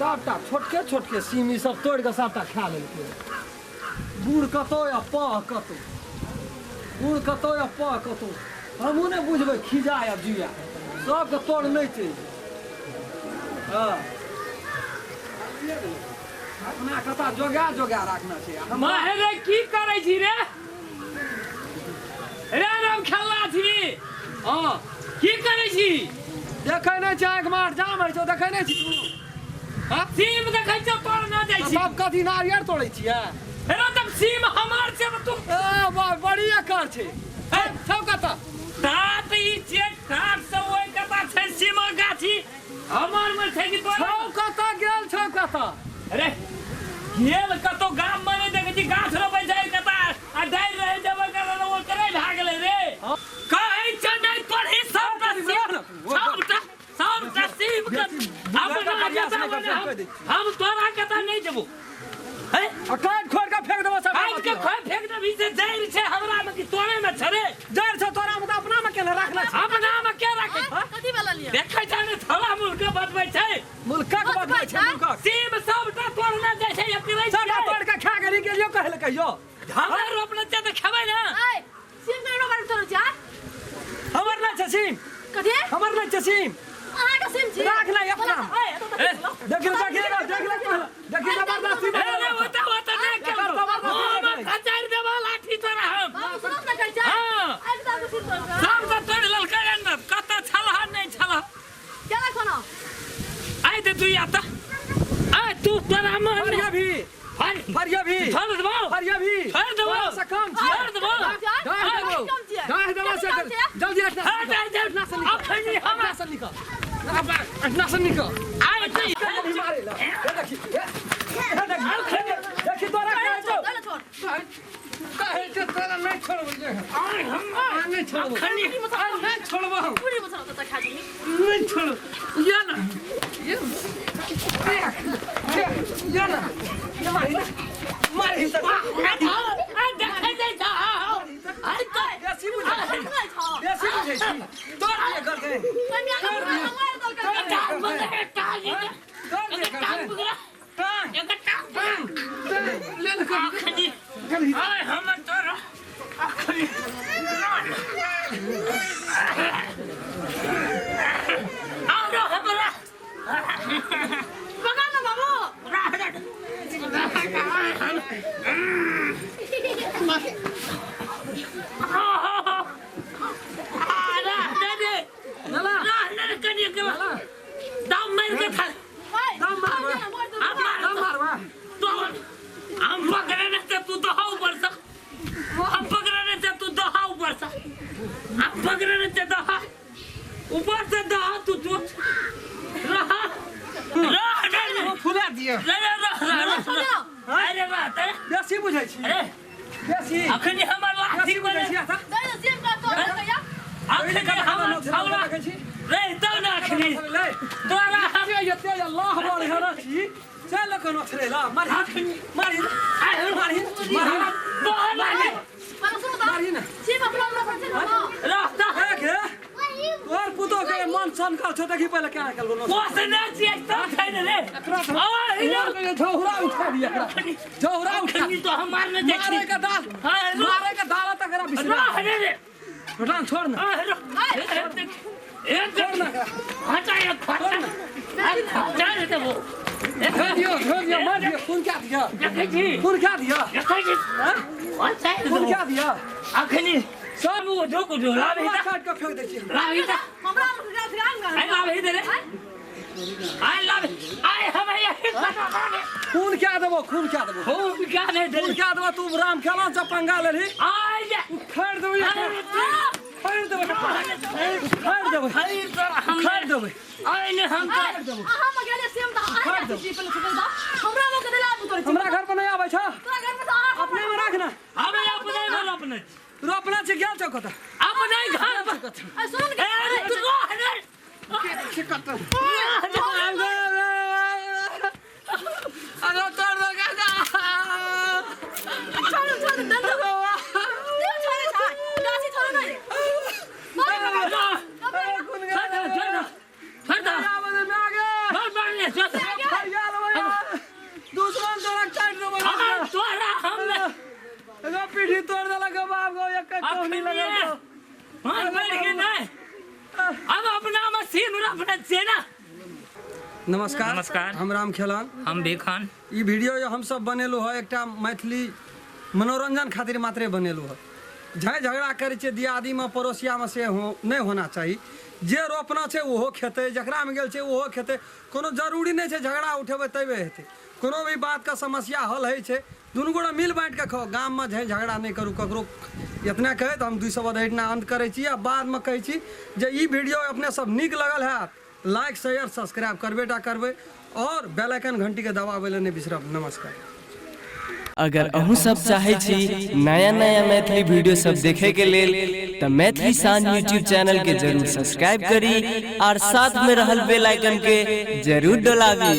सबटा छोटके छोटके सीम ई सब तोड़ि कऽ सबटा खा लेलकै। बूढ़ कतौ या पह कतौ, बूढ़ कतौ या पह कतौ, हमहूँ नहि बुझबै खिजा या जुआ, सबके तोड़ नहि छै। हँ, अपना कता जोगा जोगा राखना छै। माहे की करै छी रे? रे राम खेलना छी। हँ, की करै छी? देखै नहि छै आँखि मार जाम होइ छौ, देखै नहि छी तू? हँ, सीम देखै छौ तोड़ ना जाइ छी। सब कथी नारियर तोड़ै छियै? रे तब सीम हमार छै तू। ए बड़ी एकर छै। छौ कतऽ? तात ई छै तात से ओइ कतऽ छै सीमक गाछी हमर में छै कि तोरा? छौ कतऽ गेल छौ कतऽ? अरे गेल कतौ गाम में नहि देखै छी, गाछ रोपै छै कतऽ आ डारि रहै देबै करल ओ करे भए गेलै रे। कहै छै नहि तोड़ही सबटा सीम, सबटा सबटा सीम के अपना कतऽ बने हम तोरा कतऽ नहि देबो। हैं? आ काटि खोड़ि कऽ फेंक देबो सब। काटि के खोड़ि फेंक देबही से जड़ि छै हमरा में कि तोरे में छै रे? जड़ि छौ तोरा में तऽ अपना में केना राखने छै? अपना में के राखै छै? कथी वाला लिअ? देखै छै ने थोड़ा मुल्क बतबै छै। मुल्कक बतबै छै, मुल्कक। सीम सबटा तोड़ने जाइ छै, एकरे सबटा तोड़ि कऽ खा गेली, गेलियो कहै लए कहियो। हमरा रोपने छै तऽ खेबै ने। ऐ, सीम के रोपने तोड़ै छै? हमर नहि छै सीम। कथी? हमर नहि छै सीम। अहाँके सीम छी? राख ले अपना। ऐ, एतऽ तऽ ए, देखी देखी देख ले देखी जबरदस्ती। ए रे, ओतऽ ओतऽ नहि एकर जबरदस्ती। हम खचारि देबऽ लाठी तोरा हम। बाबू सुनत ने कहै छै? हँ। आबि तऽ आबि सीम तोड़ कऽ। सब तऽ तोड़ि लेलकै ने, कतऽ छलह नहि छलह। केना खाना? आइ दे तू या तऽ आइ तू तोरा मन फरिया भी, फरिया भी, छोड़ देबौ, फरिया भी, छोड़ देबौ, तोरा से कम छियै। छोड़ देबौ। डाहि देबौ, डाहि देबौ से जल्दी हटना। हट जा, जा। हटना से निकल। अखनी हम हटना से निकल, हटना से निकल। आइ तू जल्दी मारे ला। हे देखी, हे देखी, देखी तोरा कहै छौ। चल छोड़। कहै छै तोरा नहि छोड़बै जे। आइ हम आ नहि छोड़बै। अखनी आ नहि छोड़बै हम। पूरी मसाला तऽ खा जमी। नहीं छोड़ो, या ना, ये देख देख, या ना, ये मारी ना, मारी तक। आ देखै जाइ छ। आइ तऽ बेसी बुझै छी, बेसी बुझै छी। तोड़ दिए करते, टांग पकड़, टांग तोड़ दिए एकर टांग करते। पकड़, टांग एकर टांग पकड़। टांग ले ले कर। अखनी आइ हम तोरा अखनी आरो हमरा पकड़ ना बाबू। नाला दाम मार के था। दम मारबा, दम मारबा। हम पकड़े से तू दहा ऊपर से, हम पकड़े से तू दहा ऊपर से, हम पकड़े से दहा ऊपर से दहा तू तू रहा रह रह फुला दिए। रह रह रह रह अरे बात अरे बेसी बुझै छी, अरे बेसी अखनी हमर लाठी बेसी बुझै बने छी। आता अखनी हमर छौड़ा देखै छी रहितौ ने अखनी ले तोरा हम एते एते अल्लाह बड़ घर छी, चल कोनो छरे ला मारी मारी मारी मारी मारी मारी ना। रहता देख हे तोहर पुतो के मन सनकल छौ, देखी पहिले केना केलको नो। पोसने छियै तब खाइ ले। एकरा आ हिलो। झौरा उठा दिया, एकरा झौरा उठा। अखनी तो हम मारने जाइ छी। मारे के दाल, मारे के दाल तक एकरा बिसरा। रह रे रे। छोड़ा छोड़ ना, ए छोड़ ना एकरा। हटा ये खटा हटा रे देबो। छोड़ दियो, छोड़ दियो, मार दियो, खून क्या दिया, देखै छी, खून क्या दिया, देखै छी। हैं? खून क्या दिया? अखनी सब ओ झोक जो लाबही त काट के फेंक दै छी। लाबही त आइ लाबही दे रे, आइ लाबही, आइ हम खून क्या देबो, खून क्या देबो, खून क्या नहीं दे, खून क्या देबो? तू राम खेला से पंगा लेलही। आइ जा फाड़ि देबै, फाड़ि देबै, फाड़ि देबै, फाड़ि देबै। आइ ने हम हमरा घर पर नहीं आबै छ, अपने में राख ना। हमे अपने में रोपने छी। रोपना छै, गेल छौ कतऽ? अपने घर पर। ए तू रह रे। अरे तोड़ दो काका। छोड़ दे, छोड़ दे, छोड़ दे। मार, मार ले, छोड़ दे। पीढ़ी तोड़ देलक गो बाप गो, एक कौनी लगल गो। मन बढ़ के नहीं, हम अपना मशीन अपना छे ना। नमस्कार। नमस्कार। हम राम खेलन। हम भीखन। ई वीडियो जे हमसब बनेलहुँ हँ, एकटा मैथिली मनोरंजन खातिर मात्रे बनेलहुँ हँ। झाँइ झगड़ा करै छियै दियादीमे, पड़ोसियामे, से हो नहि होना चाही। जे रोपना छै ओहो खेतै, जकरामे गेल छै ओहो खेतै। कोनो जरूरी नहि छै झगड़ा उठेबै तबे हेतै। कोनो भी बातके समस्या हल होइ छै, दुनू गोटा मिल बाँटि कऽ खाउ। गाममे झाँइ झगड़ा नहि करू ककरो। इतना कहैत हम दुइ शब्द एहिठिना अन्त करै छी आ बादमे कहै छी जे ई वीडियो अपने सब नीक लगल हैत, लाइक, शेयर, सब्सक्राइब करबे टा करबै और बेल आइकन घंटीके दबाबै लए नहि बिसरब। नमस्कार। अगर अहूँ सब चाहै छी नया नया मैथिली वीडियो सब देखे के लेल, तऽ मैथिली शान यूट्यूब चैनल के जरूर सब्सक्राइब करी और साथ में रहल बेल आइकन के जरूर डोलाबी।